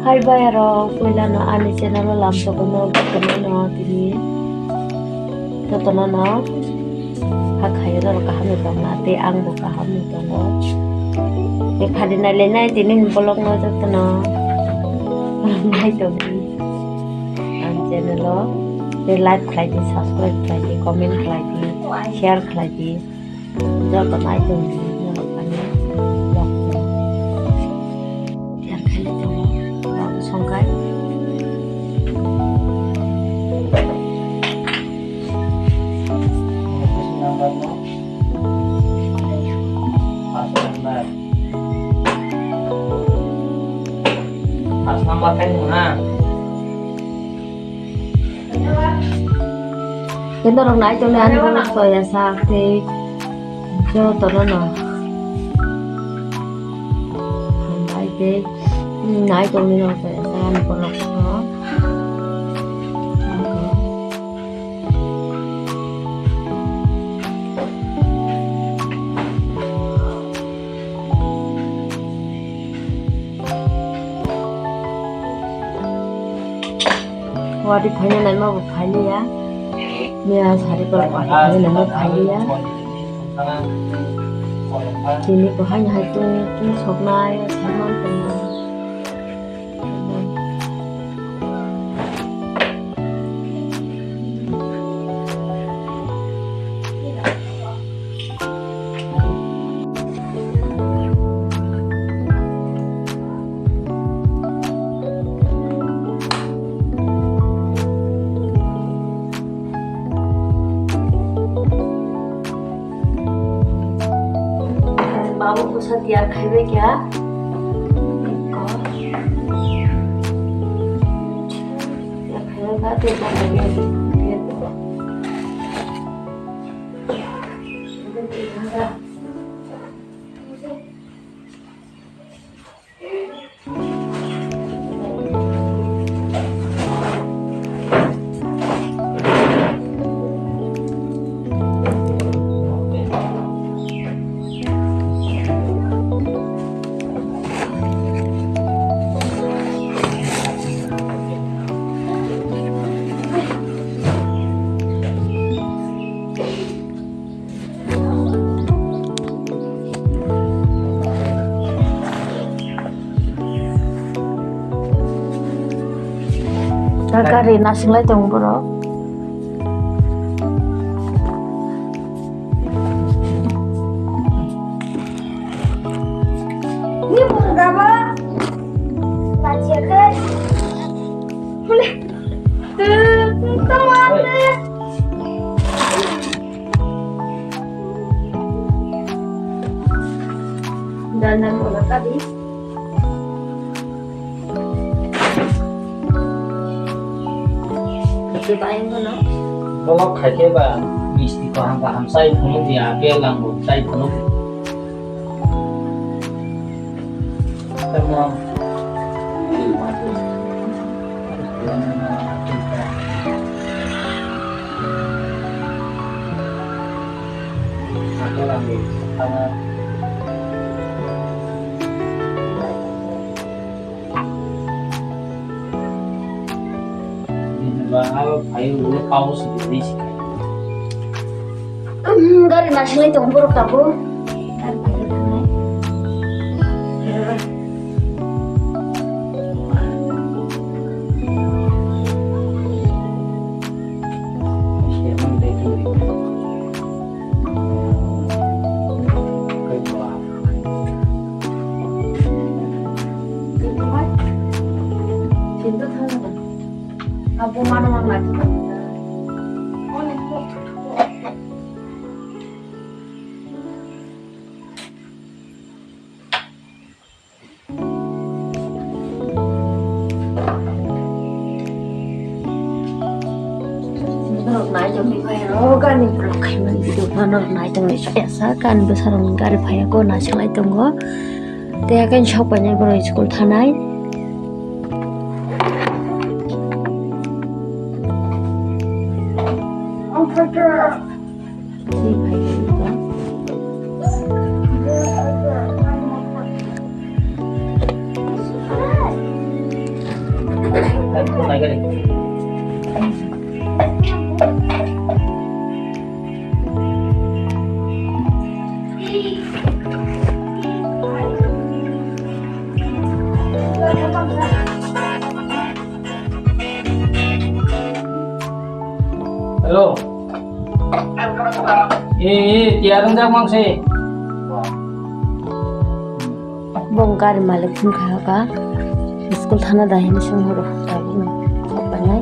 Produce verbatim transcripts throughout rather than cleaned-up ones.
Hai bai rok, puila no ani channel o lamsogo no, jotono no tini, jotono no ha khayo norok kaham ni tongna tei ang bo kaham ni tongo. Tei phadi nai le nai tini ni vlog no jotono nai tongdi ani channel o, tei like khlai di, subscribe khlai di, comment khlai di, share khlai di. Joto nai tong di, norok ani vlog no. Tiyar khailai tongo, vlog songkhai. Pas number khe nung ha. Khe norok nai tongni ani borok soya sak tei jotono no hambai tei nai tongni norok soya sak ani borok no. Wadi phaina naima bo phailiya. Miya sari pala wadi phaina naima phailiya. Tini bo haino hai tung tung soknai, soknai tongnai. Babu bwsa tiyar khaibai kha. Tiyar khaibai kha, tei bwsa tiyar khaibai kha. Gari nasinglai tongo borok. Dan dan bola tadi. Bolok khaikhe ba misti kaham kaham chai phunuk ya, belang bo chai phunuk. Tamo. Gari nasinglai tongo borok tabuk. Abo mano mang lagi. Norok nai tongni phai rok ani vlog khaimani video phano norok nai tongni esa kani bwsarok gari phaiya ko nasinglai tongo tei haikhe sok painai borok school thanai. Hello. Eh, eh, tiyar wngjak mang se. Bo gari malik phone khai hoka. School thana da hini song horo. Tabuk no. Khop pai nai.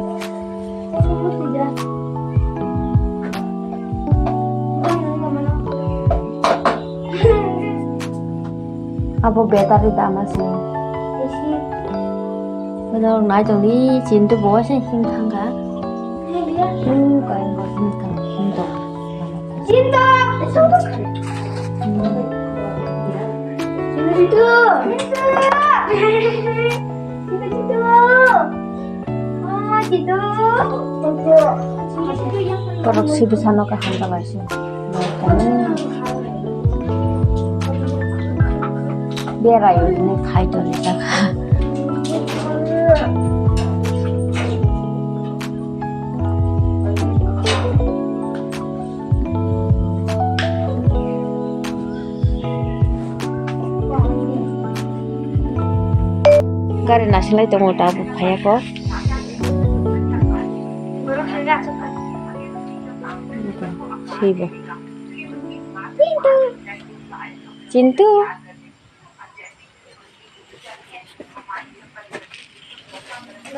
Abo battery dama se. Isi. Benar nai tong ni Chintu bo se hing thang kha. Hing kha, hing kha, hing kha, hing kha. Chintu. Chintu. Chintu. Chintu. Borok sibisano kaham jalai se. Berai hwnwi khai tonwi jakha. Gari nasilai tongo, tabuk phaiya kok. Swibo. Chintu.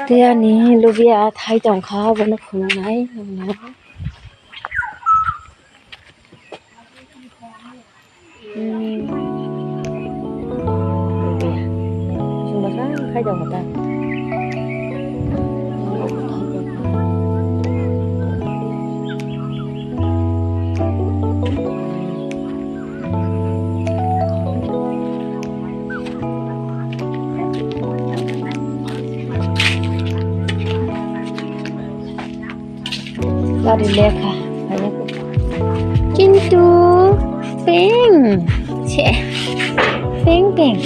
Tei ani lubia thai tongkha, bono phunuknai. Hmm. Chwng bwsa khai da hoda. Gari lekha. Kintu peng. Che. Peng, peng.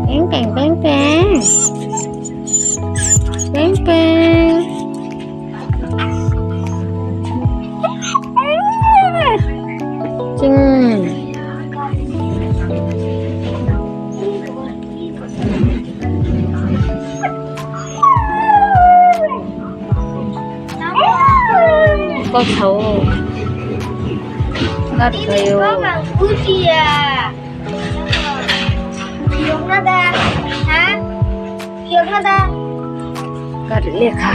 Peng, peng, peng, peng. Peng, peng. Ching. Kok sao. Ngat kayo. Yokna da. Ha? Yokna da. Gari lekha.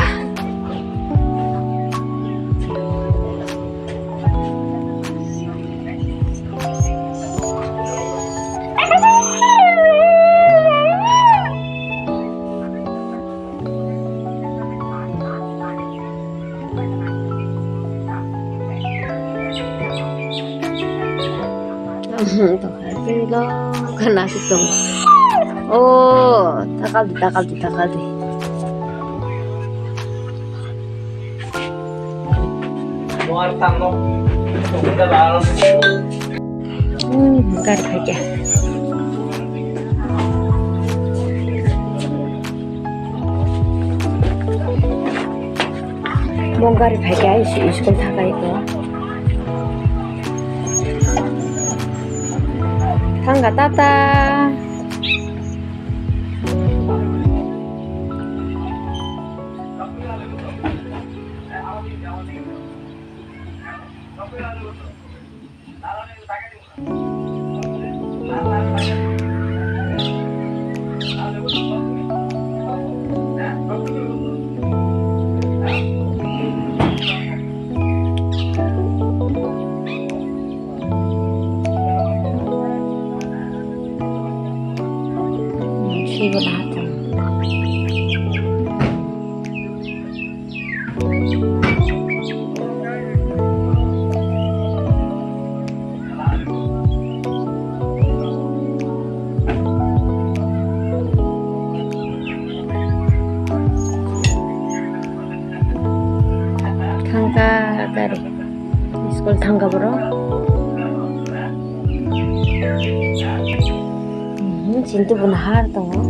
Tongkha tei lo khna se tong. O, takal di, takal di, takal di. Hmm, gari phaikha. Bo gari phaikha, school thakai ko. Thangkha tata. Thangkha gari, school thangkha borok. Mhm, Chintu bo nahar tongo.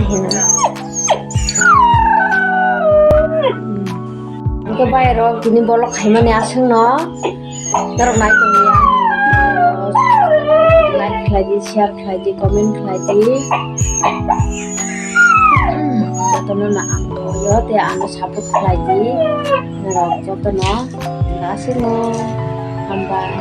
Hingke bayarok tini bolok khaimani aswkno norok nai tongya. Like khlai di, share khlai di, comment khlai di. Jotono na ang yo te ano support khlai di. Norok jotono aswkno hambai.